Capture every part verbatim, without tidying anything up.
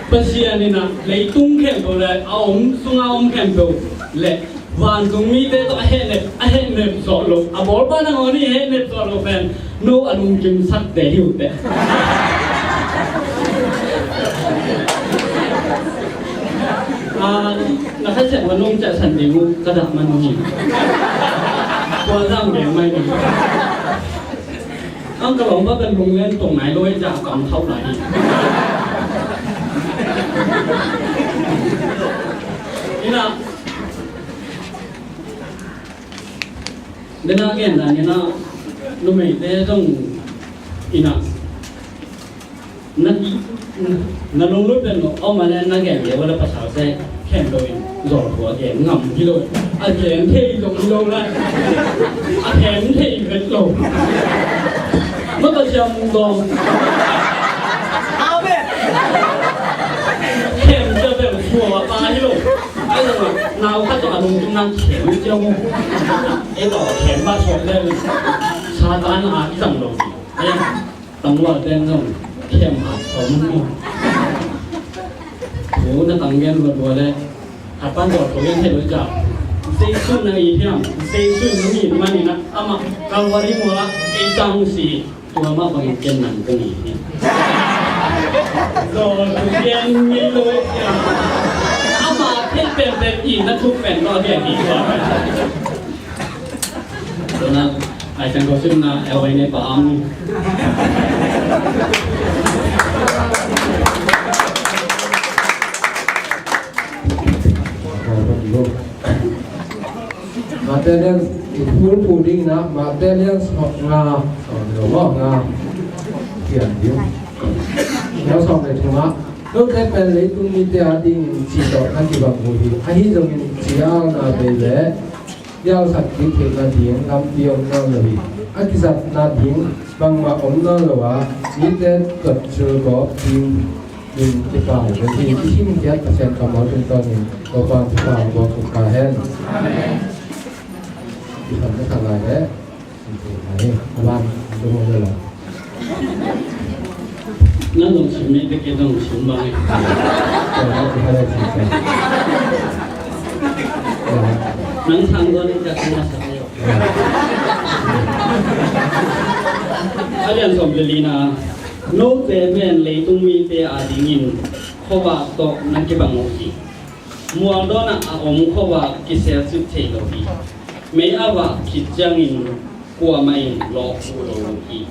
Pasian in ah leitung khempeuh le a om sunga om khempeuh le vantung mite tawh a hehnep, a hehnep zawh loh, a bawlpa nangawn i hehnep zawh loh pen no a lungkimsakte hi uh teh. Ah, na khaisiat va nong ciahsan ding uh ka dah man uh hi. Tua zang deng mai ding. Ang ka lawm va kan lunglen tong nai lo ei, za kam khauh lai hi. Ina, dena gen dan ina, numeite zong ina, na, na lunglut pen lo, om a le na gen le wala pasal se khen lo in, zol tua gen ngam hi lo. A gen thei zong hi lo lai. A khen thei vet lo. Ma ka siam dong. Amen. Khen sia vel sua pa hi lo. Ai zong nau khat zong a lungkim nang khen sia mo. E to khen ba sua le. Satan a i zang lo. Ai. Tangval ten zong khem hat sawm mun maw? Thu na tang gen lua lua le. Hat pan dawh thu gen thei lua ca. Sei sun na i hiam, sei sun na mi manin ah amah Calvary mual ah ei tang si. Tua mah bangin ken nang kong i hi. Dawh thu gen mi lua hiam. Amah thei pen pen i na thuk pen lua gen hi tua. Tuna, ai sang ko sim na, el wai ne pa am. Matthai lian, i phul phul ding na, Matthai lian sawm nga, sawm lo maw nga. Kian ding. Neu sawm le thum ah. Note pen leitung mite adingin ci tawh na kibang uh hi. Ahi zongin ci a na bei le. Pialsak kik theihna ding lampi om nawn lo hi. A kizatna ding bangmah om nawn lo a, mite tawh sulgawp ding in kipai lo hi. I himkhiat Pasian kammal tungtawnin Topa thupha hong buak ta hen. Amen. I khan na khan lai leh. Amen. Amen. Nang dong sim ni, te ke dong sim bang. Nang sang dong ni, ka sim masa ayo. A lian sawm le lina, note pen leitung mite adingin khuavak tawh na kibang uh hi. Mual dawnah a om khuavak kiselsit thei lo hi. Mei a vak khit ciangin kuamah in lawh uh lo hi.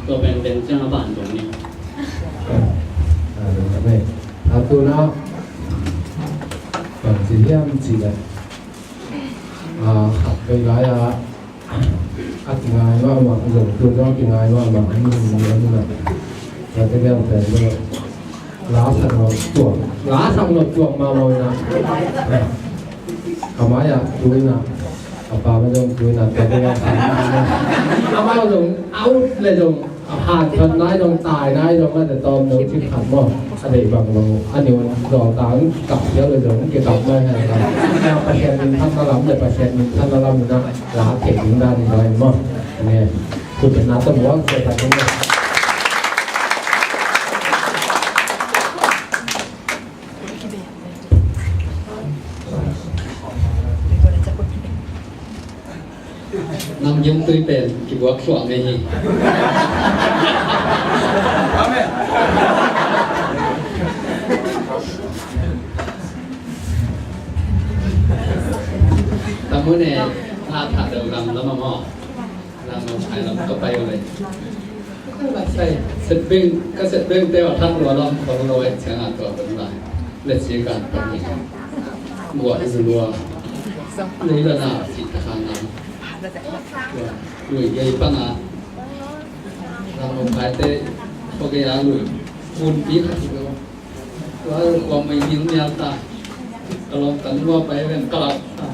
Tua pen pen ciang a ban dong ni. A tuna bang ci hiam cih leh, a, khat vei lai-a a kingai mahmah zong, tua zong a kingai mahmah an hun ni an hun ah. Tua te bel pen bel la sak lo tuak, la sak lo tuak mahmah in ah. Ka mai-ah tu in ah, a pa ma zong tu in ah, tua te bel a mai zong a ut le zong a hanthot nai zong, tai nai zong, a tua tawm lo cik khat maw. A deih bang lo a niun zawltang kap hiau le zong kikap mai hai hai. Pasian minthanna lam le Pasian minthanna lam in ah la thei ding dan in ah maw. Ne, kut na ta muang se ta ding. Nam Gim Tui pen kibuak suak ngei hi. Amen. Tamu ne, tha tha dau gam lam a maw. Lam a pai lam ka pai ule. Ka set beng, ka set beng te wa thak lua lam khong lo e, ciang a tua pen lai. Le ci kan pen ni. Bua hi lua. Lui la na ci ta khang na. Lui gei pa na. Lam a pai te, ko gei a lui. Bun pi khat hi lo. Tua kua mai ding nial ta. Ka lawm kan lua pai ven ka lak ta.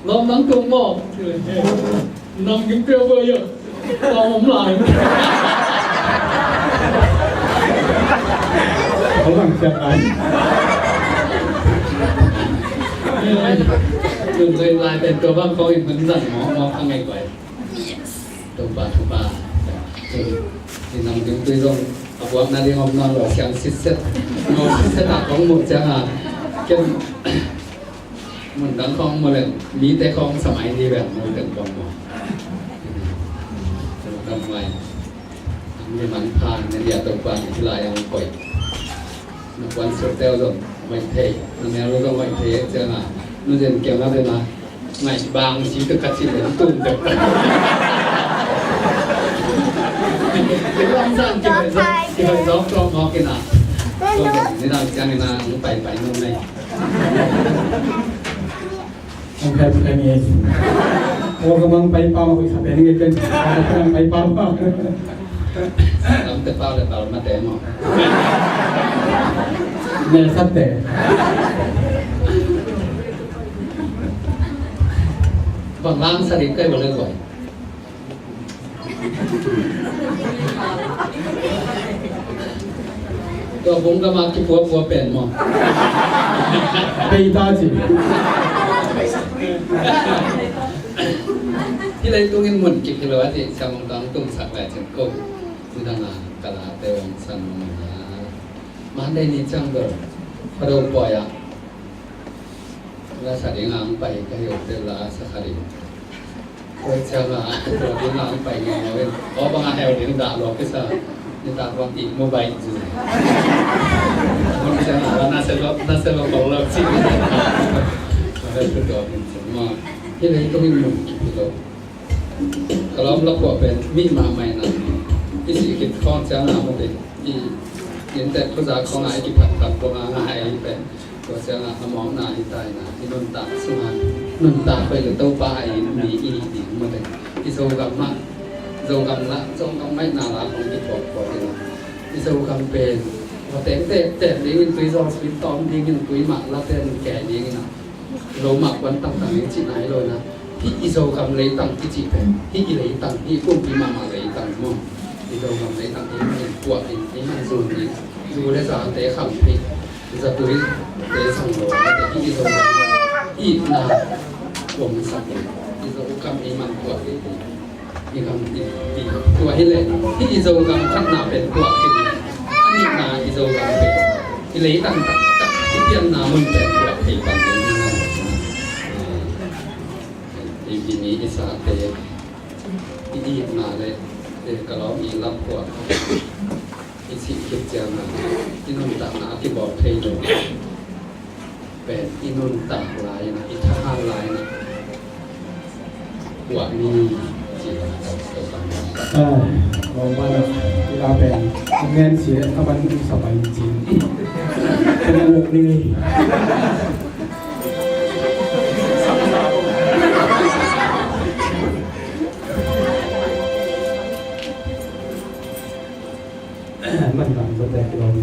Lawm nang tung maw? Nam Gim Tui a bua ia. Lawm om lai. Lawm om lai. Lawm lai lai pen tua bang kong in hun zan maw, maw ka ngai guai. Topa, Topa. Ci Nam Gim Tui zong a Buakna ding om nawn lo, siang sitset. Nawl sitset ah kong muh ciang a, ken mun dang kong muh leng mite kong samai ni bek, muh teng kong muh. Kam ngai. Ni man pha, na dia Topa ni, hih lai ang koih. Na kuan sut teu zong hoih thei, na mel zong hoih thei ciang a, nu zen kiang a zen a, ngai bang si ka ka cin leng tum dek. Lam sang kihoih zong, kihoih zong tua mawk in a. Ni dang ciang in a, ang pai pai nung nei. Ang pai pai ni. Aw, ka mang pai pau ma, koi sa pen nge pen. Ka mang pai pau ma. Lam te pau le pau ma te mo. Ne sa te. Bang lang sa ri kai ba le koi. Tua bung gam a kipuapua pen maw? Pei ta ci. Hih leitung in mun kip hi lo a ci, siang tung sak le cin ko. Nidang a ka late hong san mawk na. Monday ni ciang bel Khuado pawi ah la sa ding ang pai ka hi uh teh, la sa kha ding. Tua ciang a, tua ding ang pai ngei ngei in. Aw bang a heu ding dah lua kisa. Nitak bang i mobile zu. Mun ciang a la na se lo, na se lo kong lo ci. Ka hei tua ding ciang ma. Hih leitung in mun kip hi lo. Ka lawm la khuah pen mi mahmah in a, i sih khit khawng ciang a mawk in, i inntek khuazak khawng a i kiphat khat khawng a ngai pen. Tua ciang a, a mawkna hi ta in a, i nuntak sung a, nuntak hoih le Topa a it mi i hih ding mawk in. I Zogam mah, Zogam la, Zogam maihna la khawng kiphuaphuap in a, i Zogam pen va teng tektek ding in, tui zaw sui tawm ding in, tui mah la ten kei ding in a, lo mah kuan tangtang i cihna hi lo in a, hih i Zogam leitang i cih pen, hih i leitang, hih pumpi mahmah leitang maw? I Zogam leitang i man puah in, i man zun in, zu le zate kham phei, zatuite sang lo, hih i Zogam itna om sak in, i Zogam i man puah in. I gam i, i, tua hi leh, hih i Zogam khatna pen puak hi. A nihna i Zogam pen i leitang taktak i pianna mun pen puak thei pan ding hi. I, i mi i sate, i itna le, e, ka lawm i lam puak. I sih khit ciang a, i nuntakna a kibawl thei lo. Pen i nuntak lai-in a, i thahat lai-in a, puah ni ci lo. Ah, lawm bang a, i la pen a ngen ci le a ban i sa pai ci. Pen a uk ni. Man lam zo tek lo ni.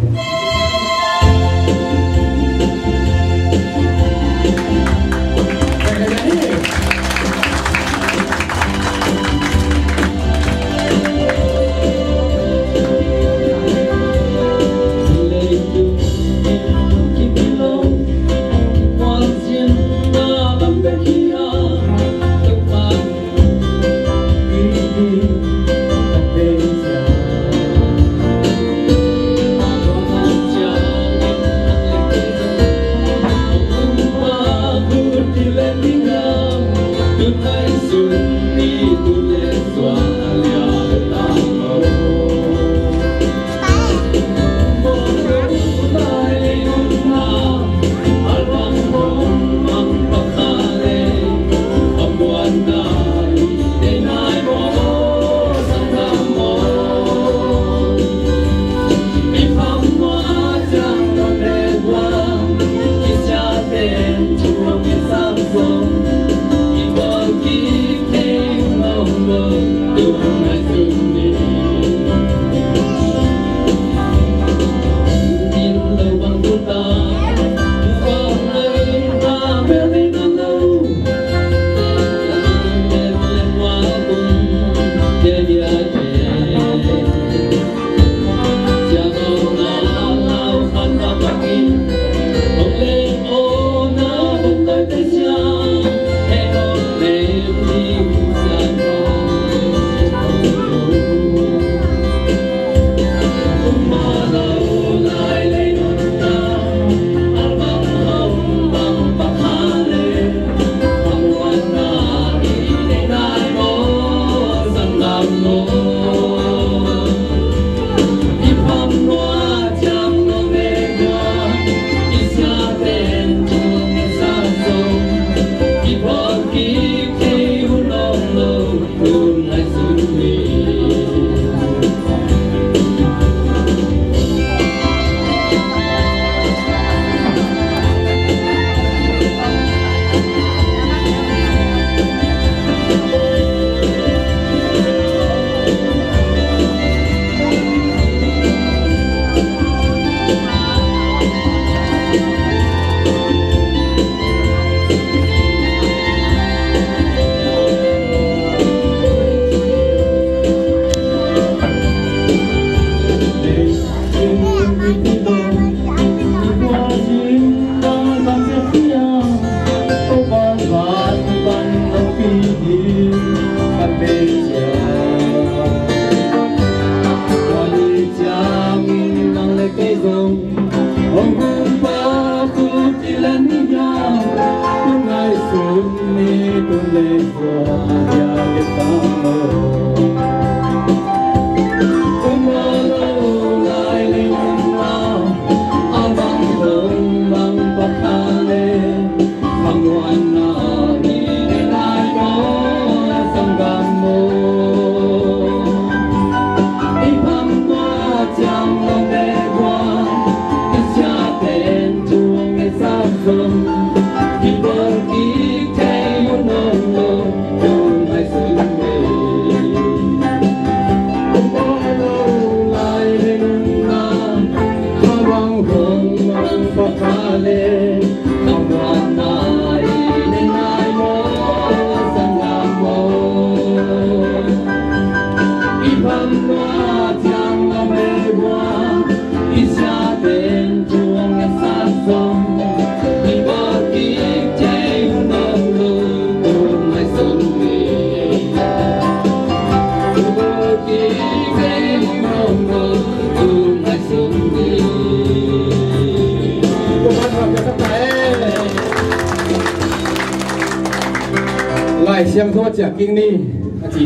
Lai Siangtho ciah kik ni a ci.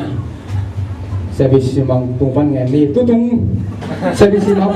Service mang tung pan ngen ni. Tutung service mang